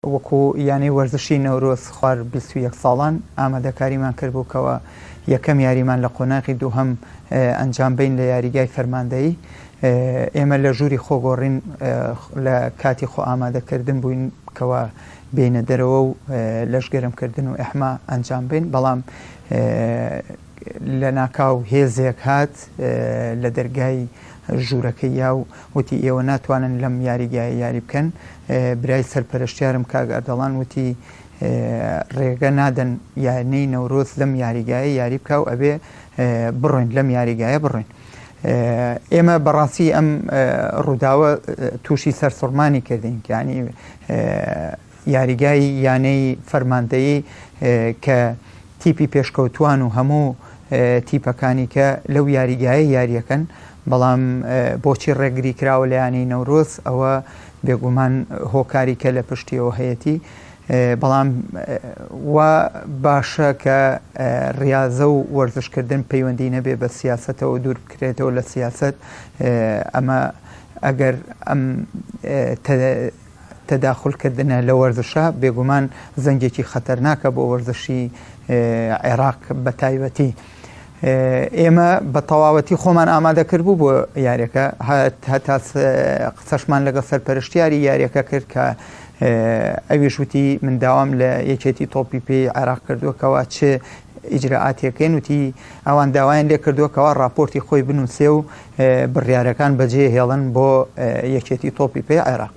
وەکو یانەی وەرزشی نەورۆز خوار 21 ساڵان ئامادەکاریمان کردبوو کەوا یەکەم یاریمان لە قۆناغی دووهەم ئەنجام بەین لە یاریگای فەرماندەیی. ئێمە لە ژووری خۆگۆڕین لە کاتی خۆ ئامادەکردن بووین کەوا بێینە دەرەوە و لەش گەرمکردن و ئیحما ئەنجام بەین، بەڵام لەناکاو هێزێک هات لە دەرگای ژوورەکەی یا و وتی ئێوە ناتوانن لەم یاریگایە یاری بکەن، برای سەرپەرشتیارم کاک ئەردەڵان وتی ڕێگە نادەن یانەی نەورۆز لەم یاریگایە یاری بکا و ئەبێ بڕۆین لەم یاریگایە بڕۆین. ئێمە بەڕاستی ئەم ڕووداوە تووشی سەرسوڕمانی کردین یانی یاریگای یانەی فەرماندەیی کە تیپی پێشکەوتووان و هەموو تیپەکانی کە لەو یاریگایە یاریەکەن بەڵام بۆچی ڕێگری کراوە لە یانەی نەورۆز ئەوە بێگومان هۆکاری کە لە پشتیەوە هەیەتی بەڵام وا باشە کە ڕاضە و وەرزشکردن پەیوەندی نەبێ بە سیاستەوە دوور بکرێتەوە لە سیاست ئەمە ئەگەر ئەم تەداخول کردنە لە وەرزشا بێگومان زەنگێکی خەتەرناکە بۆ وەرزشی عێراق بە تایبەتی. ئێمە بە تەواوەتی خۆمان ئامادە کردبوو بۆ یاریەکە هەتا قسەشمان لەگەڵ سەرپەرشتیاری یاریەکە کرد کە ئەویش وتی من داوام لە یەکێتی تۆپی پێی عێراق کردووە کەوا چ ئیجرائاتێکەین وتی ئەوان داوایان لێ کردووە کەوا راپۆرتی خۆی بنووسێ و بڕیارەکان بەجێ هێڵن بۆ یەکێتی تۆپی پێی عێراق.